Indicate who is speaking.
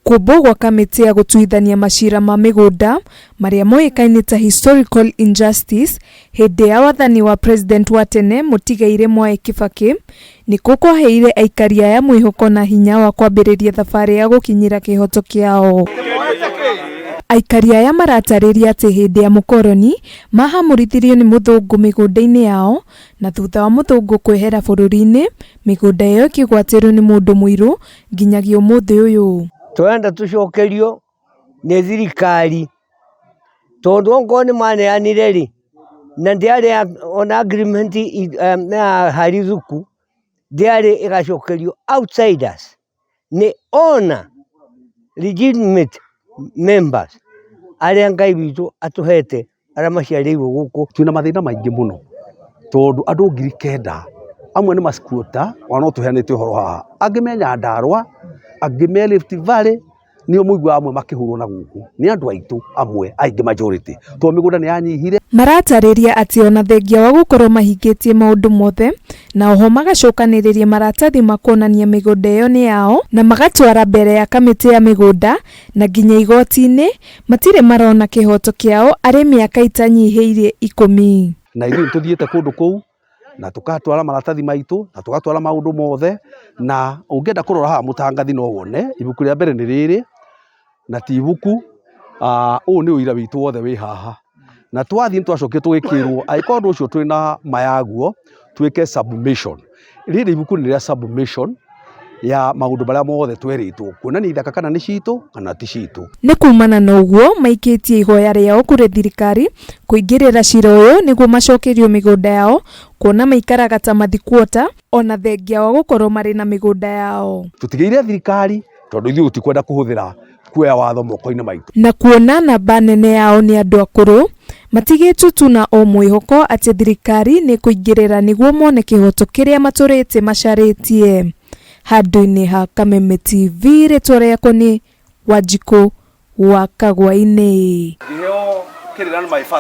Speaker 1: Kũmbwo gwa kamĩtĩ ya gũtuithania macira ma mĩgũnda marĩa moĩkaine ta historical injustice hĩndĩ ya wathani wa president wa tene mũtigairĩ Mwai Kibaki nĩkuo kwaheire aikari aya mwĩhoko na hinya wa kwambĩrĩria thabarĩ ya gũkinyĩra kĩhoto kĩao. Aikari aya maratarĩria atĩ hĩndĩ ya mũkoroni mahamũrithirio nĩ mũthũngũ mĩgũnda-inĩ yao na thutha wa mũthũngũ kwehera bũrũri-inĩ mĩgũnda ĩyo ĩkĩgwatĩrwo nĩ mũndũ mũirũ nginyagia ũmũthĩ ũyũ.
Speaker 2: Tũrenda tũcokerio nĩ thirikari tondũ okorwo nĩ maneanire rĩ, na ndĩarĩ ona agreement ya harithuku ndĩarĩ ĩgacokerio outsiders nĩ owner legitimate members arĩa Ngai witũ atũhete arĩa maciarĩirwo gũkũ.
Speaker 3: Twĩna mathĩna maingĩ mũno tondũ andũ 9,000 amwe nĩ ma-squatter ona no tũheanĩte ũhoro haha, angĩ me Nyandarũa, angĩ me Rift Valley, nĩo mũiguaga amwe makĩhũrwo na gũkũ nĩ andũ aitũ amwe aingĩ majority tondũ mĩgũnda nĩ yanyihire.
Speaker 1: Maratarĩria atĩ ona thengia wa gũkorwo mahingĩtie maũndũ mothe na oho magacokanĩrĩria maratathi ma kuonania mĩgũnda ĩyo nĩ yao na magatwara mbere ya kamĩtĩ ya mĩgũnda na nginya igoti-inĩ matirĩ marona kĩhoto kĩao arĩ mĩaka ĩtanyihĩire 10.
Speaker 3: Na ithuĩ nĩ tũthiĩte kũndũ kũu na tũgatwara maratathi maitũ na tũgatwara maũndũ mothe, na ũngĩenda kũrora haha mũtangathi no wone ibuku rĩa mbere nĩ rĩrĩ na ti ibuku, ũyũ nĩ ũira witũ wothe wĩ haha. Na twathiĩ nĩ twacokire tũgĩkĩrwo angĩkorwo ũndũ ũcio twĩna ma yaguo twĩke submission. Rĩrĩ ibuku nĩ rĩa submission ya maũndũ marĩa mothe twerĩtwo kuonania ithaka kana nĩ citũ kana ti citũ.
Speaker 1: Nĩ kumana na ũguo maikĩtie ihoya rĩao kũrĩ thirikari kũingĩrĩra cira ũyũ nĩguo macokerio mĩgũnda yao kuona maikaraga ta mathikuota ona thengia wa gũkorwo marĩ na mĩgũnda yao.
Speaker 3: Tũtigĩire thirikari tondũ ithuĩ tũtikwenda kũhũthĩra kuoya watho moko-inĩ maitũ.
Speaker 1: Na kuona namba nene yao nĩ andũ akũrũ matigĩtwo tu na o mwĩhoko atĩ thirikari nĩ kũingĩrĩra nĩguo mone kĩhoto kĩrĩa matũrĩte macarĩtie. Handũ-inĩ ha Kameme TV rĩtwa rĩakwa nĩ Wanjikũ wa Kagwainĩ.
Speaker 3: Ngĩheo kĩrĩra nĩ my father.